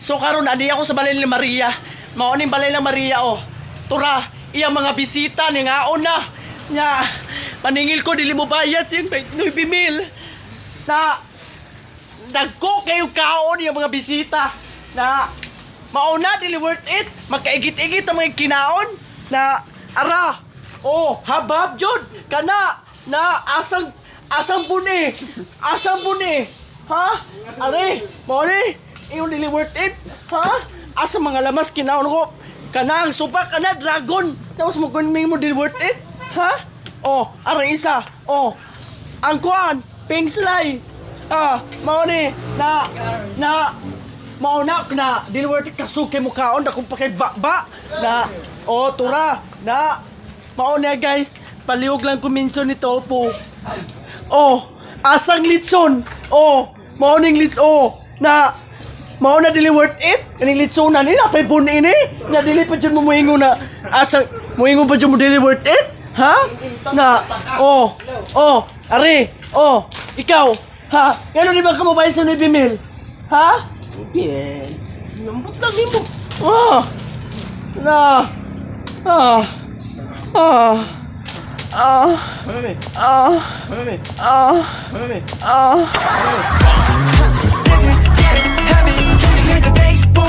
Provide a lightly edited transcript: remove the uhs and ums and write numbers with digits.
So karon adi ako sa balay ni Maria. Mao ning balay ng Maria oh. Tura, iyang mga bisita ni ngaon na. Nya, maningil ko dili mo bayad sin 9 mil. Na dagko kayo kaon yung mga bisita na mauna dili worth it, magkaigit-igit ang mga kinaon na ara oh habab jud kana na asang asang buni, asang buni ha, are mao ni ingon dili worth it ha, asa mga lamas kinaon ko kana ang supa kana dragon, tapos mo kun mo dili worth it ha. Oh, are isa oh, ang kuan pink slide. Ah, mao ni na na mao na na dili worth it kasuke mo kaon da kung pakay ba na oh tura na mao na guys, palihog lang ko minson ni Topo. Oh, asang litson. Oh, mao ning lit oh na mao na dili worth it kaning litsonan ni napay bun ini na dili pa jud mo moingon na asang moingon pa jud mo dili worth it ha na. Oh oh, are oh, ikaw ha, ngano di ba ka mobayad sa 9 mil ha? Bien. Lambot lang nimo. Ah na ah ah ah ah ah ah. This is getting heavy. Can you hear the bass? Boom.